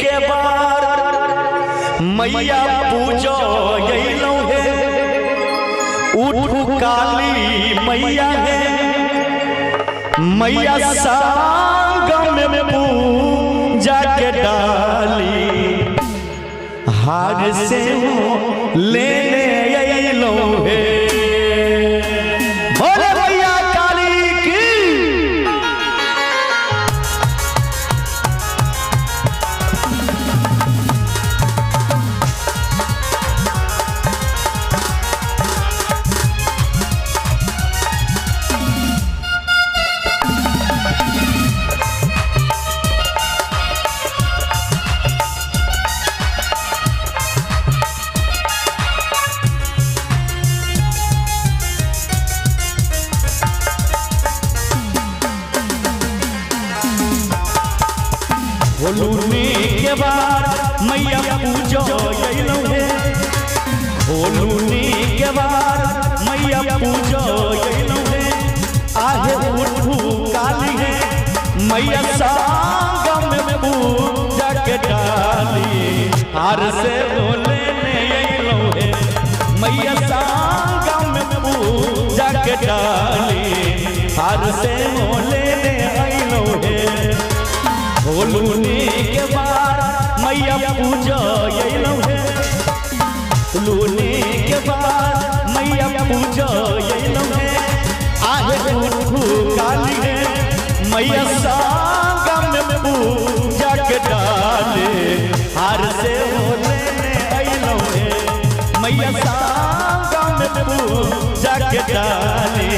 के बार मैया पूजो अइलौं हे, उठू काली मैया हे, मैया संग में पूजा के डाली हार से लेने अइलौं हे। बोले मैया काली की। होलूने के बाद मैया पूजो अइलौं हे, होलूने के बाद मैया पूजो अइलौं हे, आहे उठू काली हे, मैया संग में पूजा के डाली हार से बोले ने अइलौं हे, मैया संग में पूजा के डाली हार से बोले ने अइलौं हे। होलूने के बाद मैया पूजा अइलौं हे, होलूने के बाद मैया पूजा अइलौं हे, आहे उठू काली हे, मैया संग में पूजा के डाले हार से बोले अइलौं हे, मैया संग में पूजा के डाले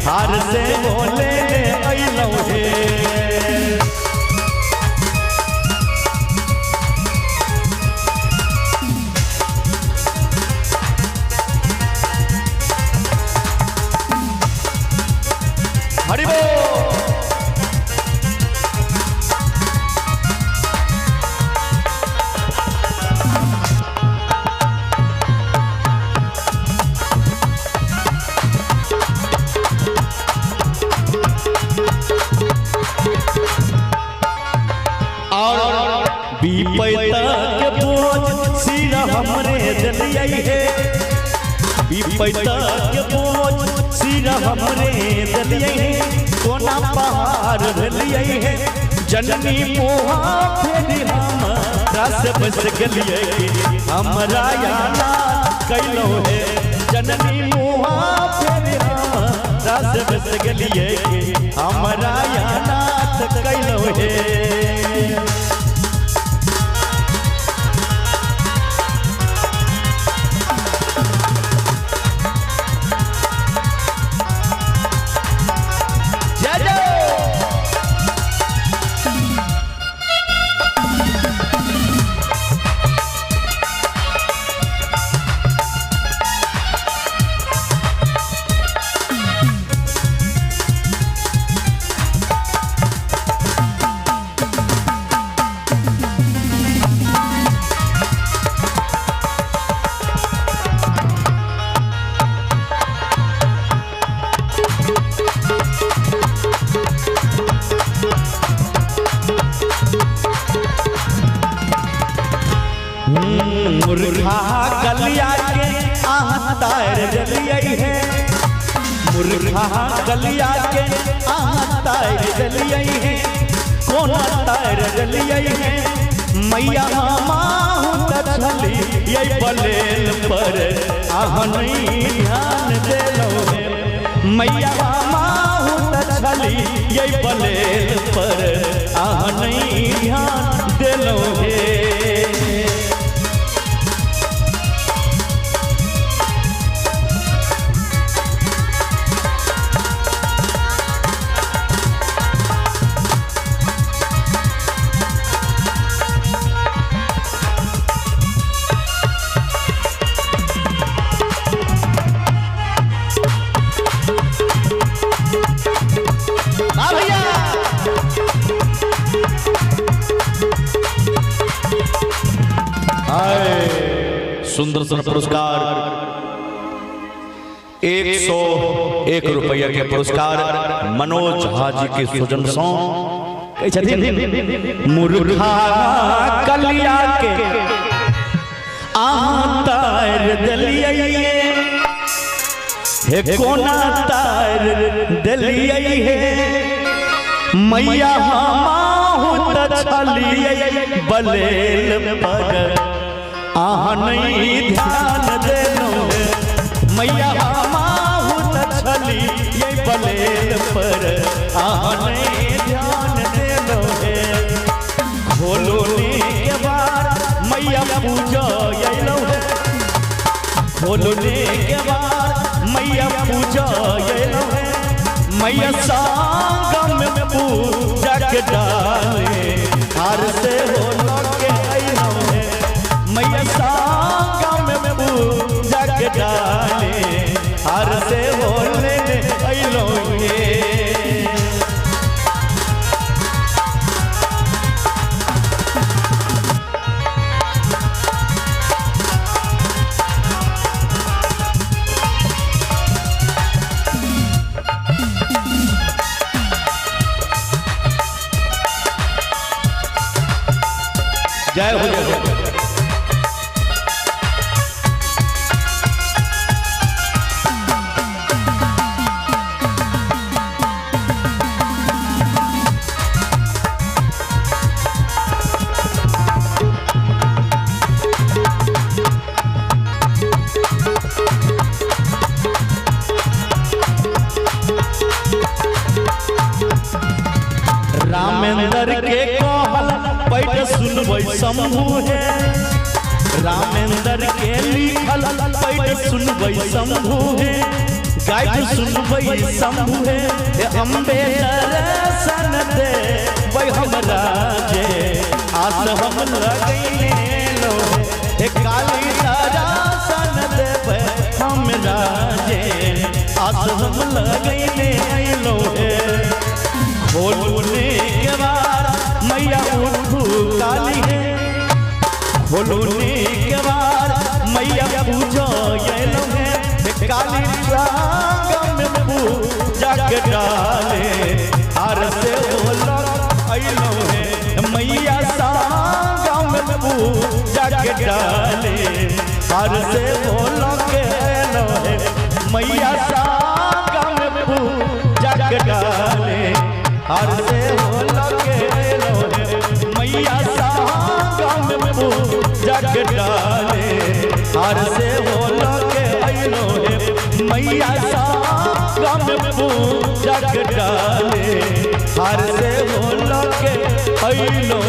हार से बोले अइलौं हे। हरि बोल। और बीपैत के बोझ सिर हमरे देलियै हे, बीपैत के बोझ सिर हमरे देलियै हे, कोना पहाड़ भेलियै हे, जननी मोहा फेरि हमरा से बस गेलियै हमरा याना कैलौं हे, जननी मोहा फेरि हमरा से बस गेलियै हमरा याना कैलौं हे। जय जय। मुर्खा कलिया के आहाँ तार देलियै हे, मुर्खा कलिया के आहाँ तार देलियै हे, कोना तार देलियै हे, मैया माहू त छलियै बलेल पर अहाँ नहीं ध्यान देलौं हे, मैया माहू त छलियै बलेल पर अहाँ नहीं ध्यान देलौं हे। हाँ भैया। सुंदर सन पुरस्कार 101 रुपया के पुरस्कार मनोज झा जी के स्वजन सौ कहै छथिन मूर्खा कलिया के अहाँ तार देलियै हे, कोना तार देलियै हे। मैया हमाहु त छलियै बलेल पर, अहाँ नहीं ध्यान देलहुँ हे। मैया हमाहु त छलियै बलेल पर, अहाँ नहीं ध्यान देलहुँ हे। खोलोने के बाद मैया पूजा अयलहुँ हे, खोलने के बाद मैया पूजा अयलहुँ हे। मैया संगम में पूजा के डाले हार से हो लगे अयलहुँ हे। मैया संगम में पूजा के डाले हार से हो लेने अयलहुँ हे। जय हो, जय हो। रामेंद्र के कहल पैठ सुनबै शंभु हे, रामेंद्र के लिखल पैठ सुनबै शंभु हे, गाइड सुनबै शंभु हे। अम्बे दर्शन दे हमरा जे आस हम लगैने लो हे। काली दर्शन देबै हमरा जे आस हम लगैने लो हे। खोलने के बाद मैया उठू काली है, खोलने के बाद मैया पूजा अयलहुँ हे। काली प्रांगण में पूजा के डाले हार से हो अयलहुँ हे। मैया संगम में पूजा के डाले हार से हो अयलहुँ हे। मैया संगम में पूजा के डाले हार से हो लगे हे। मैया संगम में पूजा के डाले हार से हो लगे हे। मैया संगम में पूजा के डाले हार से हो लगे अइलो